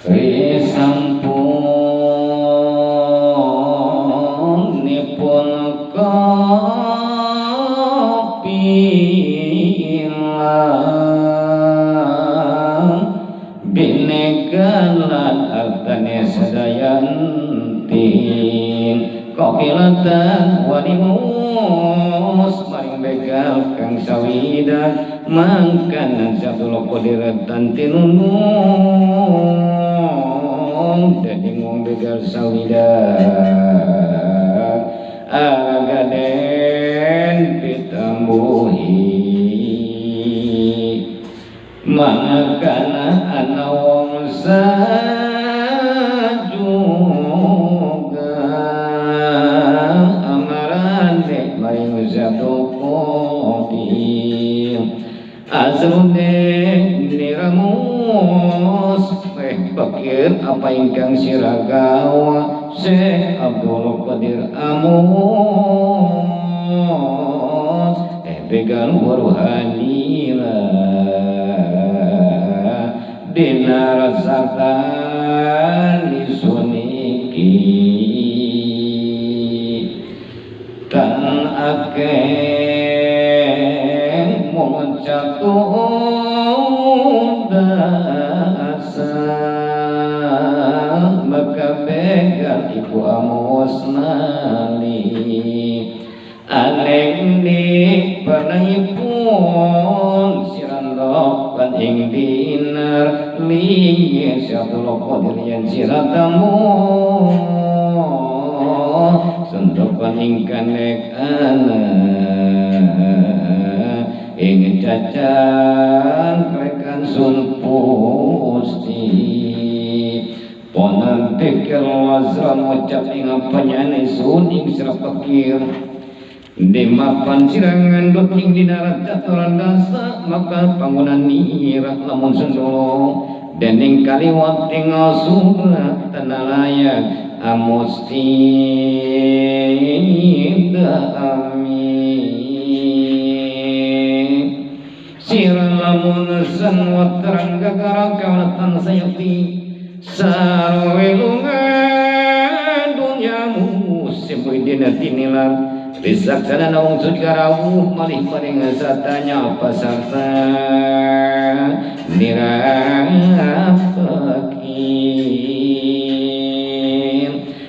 Risampun nipun kapilang binegalan artane sadayanti kokilatan wanimus maring begal kang sawida mangkanan Abdul Qadir tan tinunung dening wong begal sawida aragaden pitambuhi mangkana ana wong sajuga amarane maring Abdul Qadir azrune niramus fakir apa ingkang siragawa Syekh Abdul Qadir Amus begal waruhanila dina rasatan suniki tan akeh muncatu dasa maka begal ibu Amos nali aneng di pernahipun sirandokan ing dinar liye Abdul Qadir yen siratamu sentokan ingkang nek ana ing cacan klekan sun pusti ponan pikir wazran ucap ing penyane sun ing sira fakir dimapan sirangan dot ing dinarat caturan dasa maka panggonan nira lamun sendolo dening kaliwat ing surat tanalayan amusti amin sira lamun sen waterang gagara kawanatan sayakti sarwe lunga dunyamu sebuah tinilar risaksana wong suci rawuh malih paring satanya pasarta nirapaki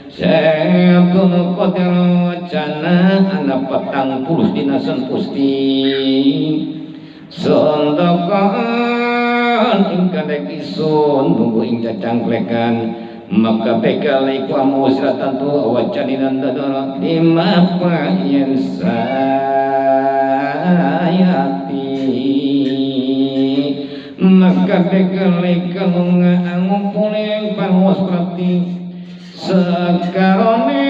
Syekh Abdul Qadir wacana ana 40 dina sun pusti sondokan ingkang dek isun tunggu ing cacangklekan maka begal iku amu siratantu wacaninan dadara dimapa yen sayati maka begal iku ngumpule pangwas prati sekarone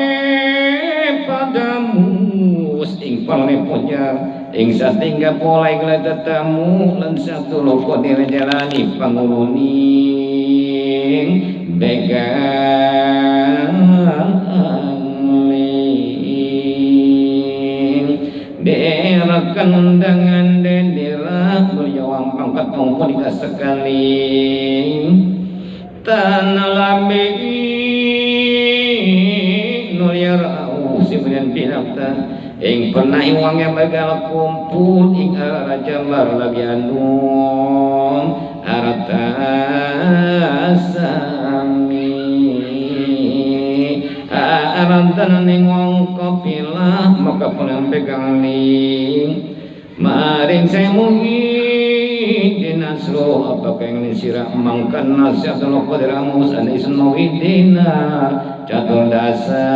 padamu ing palane punya ing satingga pola ing tetamu lan satu loko jalani panguluning begal ling derakan undangan dendera mulyawang pangkat maupun sekali tanah lami nulyar sibulan binakta ing pernah iwang yang begal kumpul ing arah jambar lagi anum arata sami arantan ning wong kopilah maka pulang pegang ling maring semuhi dinasro apa kang sira mangkan nasihat lo qadir amus an isun mawidina catur dasa